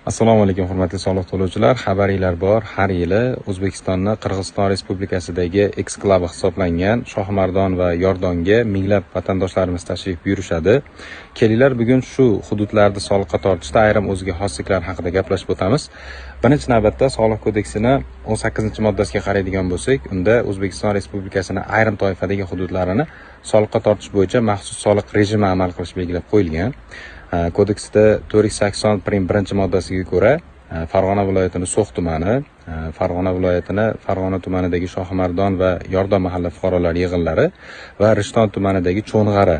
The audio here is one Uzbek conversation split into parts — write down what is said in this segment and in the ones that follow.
Assalomu alaykum, hurmatli soliq to'lovchilar. Xabaringlar bor, har yili O'zbekistonni Qirg'iziston Respublikasidagi eksklavi hisoblangan Shohimardon va Yordonga minglab vatandoshlarimiz tashrif buyurishadi. Kelinglar, bugun shu hududlarda soliqqa tortishda ayrim o'ziga xosliklar haqida gaplashib o'tamiz. Birinchi navbatda Soliq kodeksini 18-moddasiga qaraydigan bo'lsak, unda O'zbekiston Respublikasini ayrim toifadagi hududlarini soliqqa tortish bo'yicha maxsus soliq rejimi amal qilishi belgilab qo'yilgan. Kodeksda 480 prim 1-moddasiga ko'ra, Farg'ona viloyatini So'x tumani, Farg'ona viloyatini Farg'ona tumanidagi Shohimardon va Yordon mahalla fuqarolar yig'inlari va Rishton tumanidagi Cho'ng'ara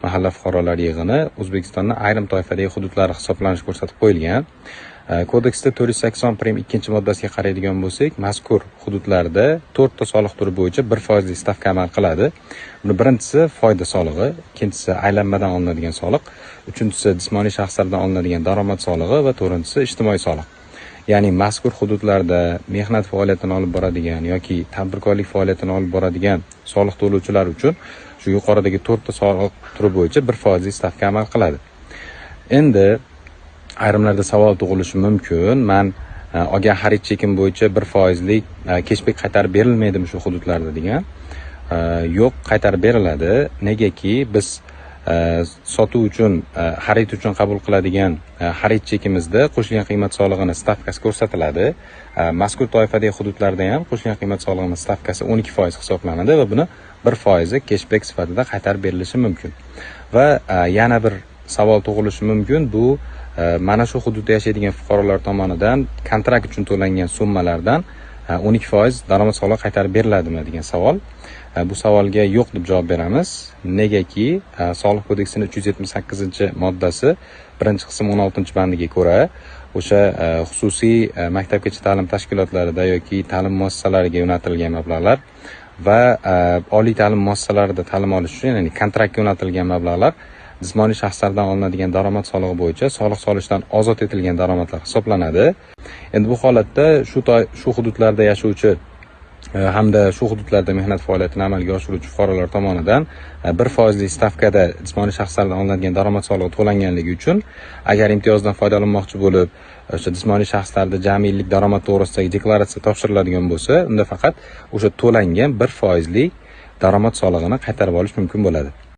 mahalla fuqarolar yig'ini O'zbekistonning ayrim toifadagi hududlari hisoblanishi ko'rsatib qo'yilgan. Kodeksda 480 prim 2-moddasiga qaraydigan bo'lsak, mazkur hududlarda 4 ta soliq turi bo'yicha 1% stavka amal qiladi. Buni birinchisi foyda solig'i, ikkinchisi aylanmadan olinadigan soliq, uchinchisi jismoniy shaxslardan olinadigan daromad solig'i va to'rtinchisi ijtimoiy soliq. Ya'ni mazkur hududlarda mehnat faoliyatini olib boradigan yoki tadbirkorlik faoliyatini olib boradigan soliq to'lovchilar uchun shu yuqoridagi 4 ta soliq turi bo'yicha 1% stavka amal qiladi. Endi ayrimlarda savol tug'ilishi mumkin. Man olgan xarid chekim bo'yicha 1% keshbek qaytarib berilmaydimi shu hududlarda degan. Yo'q, qaytarib beriladi. Negaki biz sotuv uchun, xarid uchun qabul qiladigan xarid chekimizda qo'shilgan qiymat solig'ini stavkasi ko'rsatiladi. Mazkur toifadagi hududlarda ham qo'shilgan qiymat solig'ini stavkasi 12% hisoblanadi va buni 1% keshbek sifatida qaytarib berilishi mumkin. Va yana bir savol tug'ilishi mumkin. Bu mana shu hududda yashaydigan fuqarolar tomonidan kontrakt uchun to'langan summalardan 12% daromad solig'i qaytarib beriladimi degan savol. Bu savolga yo'q deb javob beramiz. Negaki Soliq kodeksining 378-moddasi 1-qism 16-bandiga ko'ra o'sha xususiy maktabgacha ta'lim tashkilotlarida yoki ta'lim muassasalariga yo'naltirilgan mablag'lar va oliy ta'lim muassasalarida ta'lim olish uchun, ya'ni kontraktga yo'naltirilgan mablag'lar jismoniy shaxslardan olinadigan daromad solig'i bo'yicha soliq solishdan ozod etilgan daromadlar hisoblanadi. Endi bu holatda shu hududlarda yashovchi hamda shu hududlarda mehnat faoliyatini amalga oshiruvchi fuqarolar tomonidan 1% stavkada jismoniy shaxslardan olinadigan daromad solig'i to'langanligi uchun, agar imtiyozdan foydalanmoqchi bo'lib o'sha jismoniy shaxslarda jami yillik daromad to'g'risidagi deklaratsiya topshiriladigan bo'lsa, unda faqat o'sha to'langan 1% daromad solig'ini qaytarib olish mumkin bo'ladi.